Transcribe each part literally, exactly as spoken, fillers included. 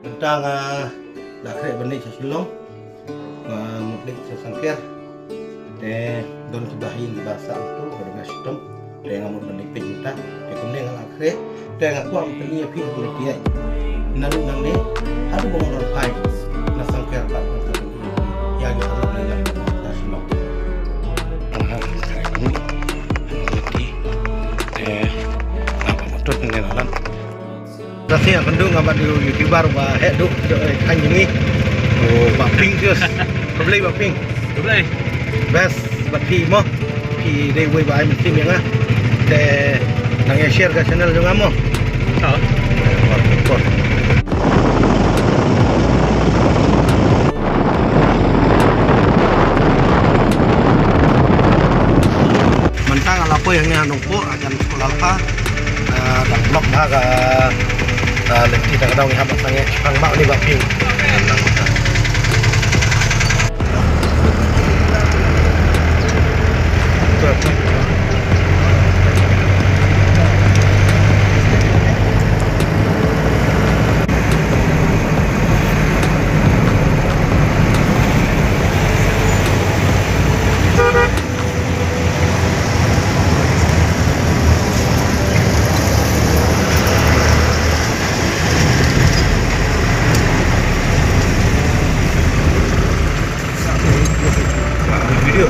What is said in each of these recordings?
Mynta nga la khreh ban leit sha Shillong, nga mut leit sha Sangker. Te don kiba ha ïing kiba sah motor, kiba dang shitom. Te nga mut ban leit peit mynta. Te kumne nga la khreh. Te nga kwah ban pyni ïa phi kumne ki ïaid. Naduh nangne haduh ba ngan wan phai na Sangker pat ngan sa pyni ïa ki, paralok lei lei na Shillong. Nga khreh kumne. Te nga ba motor ne la lan. Rasanya kandung amat YouTuber ba heh duk, eh, kan jemi. Oh, ba ping terus. Khublei ba ping. Khublei. Best ba phi mo. Phi dei wei ba ai mynsiem ïa nga. Te nang ïa share ka channel jong nga mo. Oh. Mynta nga la poi hangne ha Nongpoh, hajan Skullalpha. Ah, dang block bha ka, ah, lynti, dang ka dang hap sangeh, shipang bha ni ba ping. Video.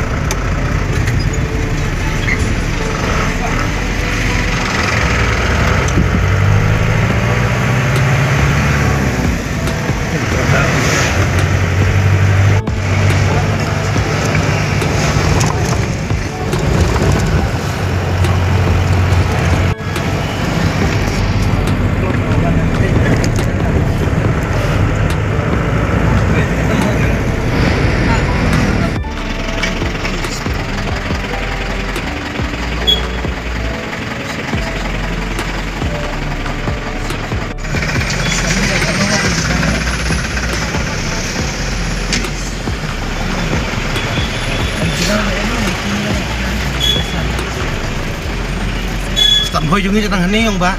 Stan hoi jong ngi jatang hangne ong ba.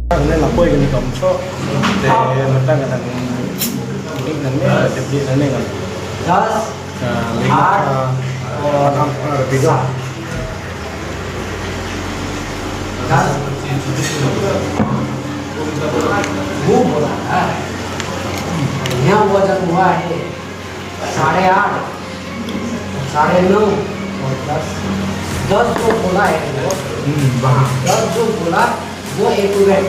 Hangne la poi kane ka um soh. Te mynta ka dang dih nangne, te dih nangne kan. Ah, lei na, ah, ah, ah, video. वो बोला था, यहाँ वजन हुआ है साढ़े आठ, साढ़े नौ और दस। दस जो बोला है वो, हम्म, बाबा। दस जो बोला, वो एक मिनट।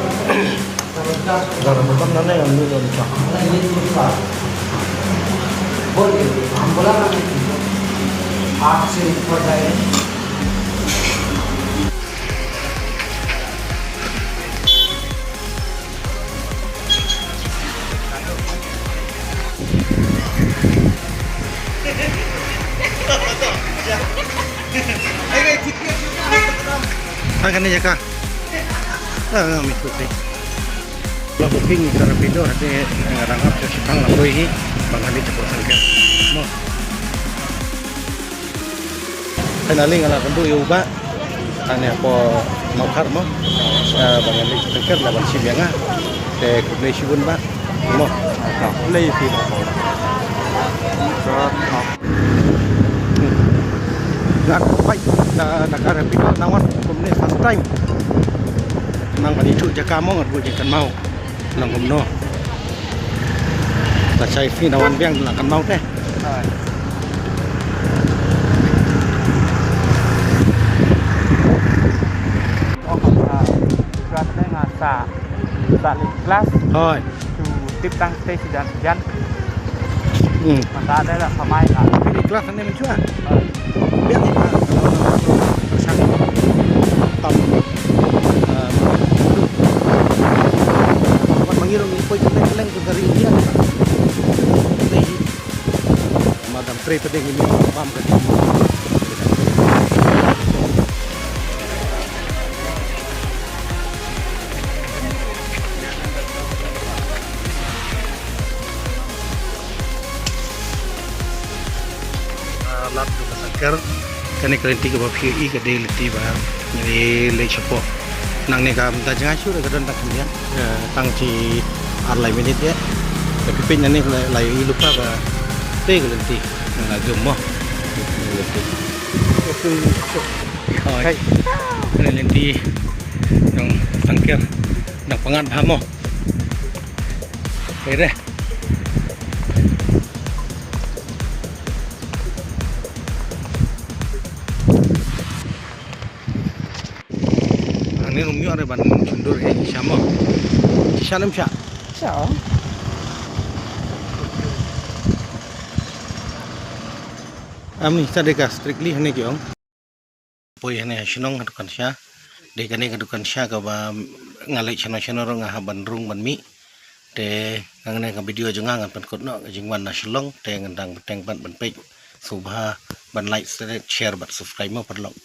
जबरदस्त। जरा बटन ना नहीं, हम लोग हम लोग। बोल दे, हम बोला ना, आठ से ऊपर जाए। Ha kane jaka. Ah, mi tu te. La booking ka Rapido, hynrei nga dang ap sha shipang, la poi hi ba ngan leit shapoh Sangker. Mo. Finally nga la kynduh ïa u Bah. Hangne hapoh Mawkhar mo. Eh, ba ngan leit Sangker la ban shim ïa nga. Te khublei shibun Bah. Mo. Khublei ïa phi Bah. Nga peit na, na ka Rapido nang wan kumne first time. Nang ban ïathuh jaka mo, nga ruh jingkynmaw. Nang kumno. Ta shai phi na wan biang la kynmaw te. Ong ka pra, pra te nga sa, sa leit klas. Hoi. Tu tip tang te sidan sidan. Hmm. Mata ada la kamai la. Ini kelas ni mencuat. Biar ni. Bersang. Tam. Wan mangi rong ni poi keleng keleng tu dari India ni. Ni. Madam Trey tadi ni bam ka di. Ah, lad ruh ka Sangker. Kane ka lynti kaba phi ïohi ka dei lynti ba ngi leit shapoh. Nangne ka mynta jngai shuh ka don tang khyndiat, eh, tang chi ar lai minit ïa. Ka phi peit nangne ka la ïohi lypa ka tei ka lynti. Nga jum mo. Ka lynti. Hooid. Ka lynti. Nang sangker. Nang pangat bha mo. Kei re. Ani rum ïoh re ban chundur hi sha mo. Sha nem sha. Sha. Am ni sa de ka strictly hane ki ong. Poi hane ha shnong ha dukan sha. De kane ka dukan sha kaba nga leit shano shano ruh nga hap ban rung ban mih. Te ngan ne ka video jong nga ngan pynkut noh ka jingwan na Shillong te ngan dang bteng pat ban peit. Sngewbha ban like, share bad subscribe mo paralok.